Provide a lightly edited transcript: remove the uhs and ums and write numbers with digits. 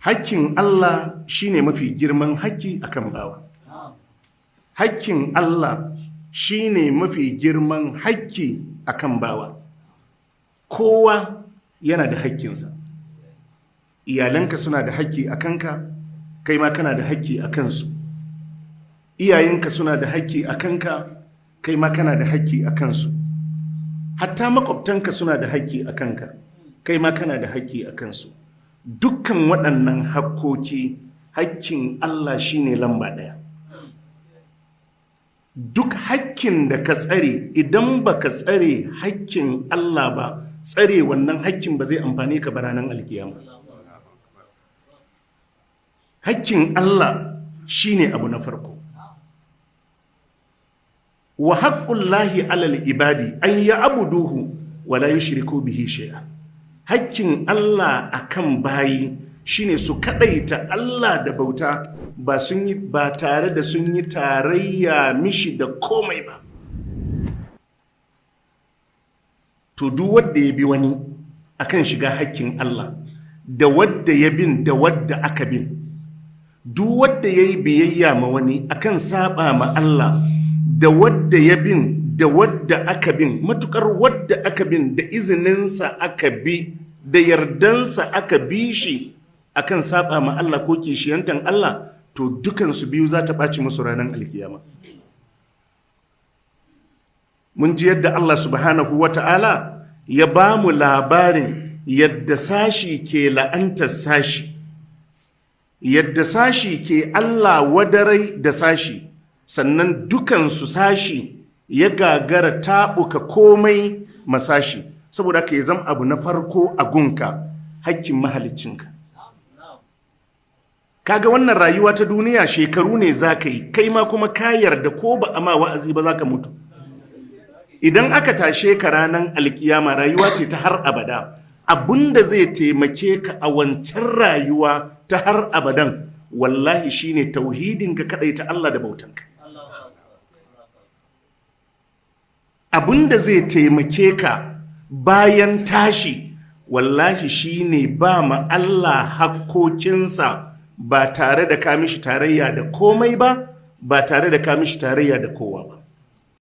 Hakkin Allah shine mafi girman hakki akan bawa. Hakkin Allah shine mafi girman hakki akan bawa. Kowa yana da hakkinsa. Iyalanka suna da hakki a kanka, kai ma kana da hakki a kansu. Iyayenka suna da hakki a kanka, kai ma kana da hakki a kansu. Hatta makwabtanka suna da hakki a kanka, kai ma kana da hakki a kansu. Dukkan waɗannan hakkoki, hakkin Allah shine lamba ɗaya. Duk hakkin da ka tsare, idan baka tsare hakkin Allah ba, tsare wannan hakkin ba zai amfane ka ba ranar alkiyama. Hakkin Allah shine abu na farko. Wa haqqullahi alal ibadi an ya'buduhu wa la yushriku bihi shay'a. Hakkin Allah akan bayi shine su kadaita Allah da bauta, ba sun yi ba tare da sun yi tarayya mishi da komai ba. To duk wanda ya bi wani akan shiga hakkin Allah, da wadda ya bin da wadda aka bin, duk wadda ya yi biyayya ma wani akan saba ma Allah, da wadda ya bin da wadda aka bin, matukar wadda aka bin da izininsa aka bi, da yardansa aka bi shi akan saba ma Allah ko kishiyantan Allah, to dukansu biyu za ta ɓaci musu ranar alkiyama. Mun ji yadda Allah subhanahu wa ta'ala ya ba mu labarin yadda sashi ke la'antar sashi, yadda sashi ke Allah wadarai da sashi, sannan dukansu sashi ya gagara taɓuka komai masashi. Saboda ka yi zama abu na farko a gunka hakkin mahaliccinka. Kaga wannan rayuwa ta duniya shekaru ne za ka yi, kai ma kuma ka yarda ko ba a ma wa'azi ba za ka mutu. Idan aka tashe ka ranar alkiyama, rayuwa ce ta har abada. Abinda zai taimake ka a wancan rayuwa ta har abadan, wallahi shine tauhidinka, ta Allah da bautanka. Abinda zai taimake ka bayan tashi, wallahi shine ba ma Allah hakkokinsa, ba tare da ka mishi tarayya da komai ba, ba tare da ka mishi tarayya da kowa ba.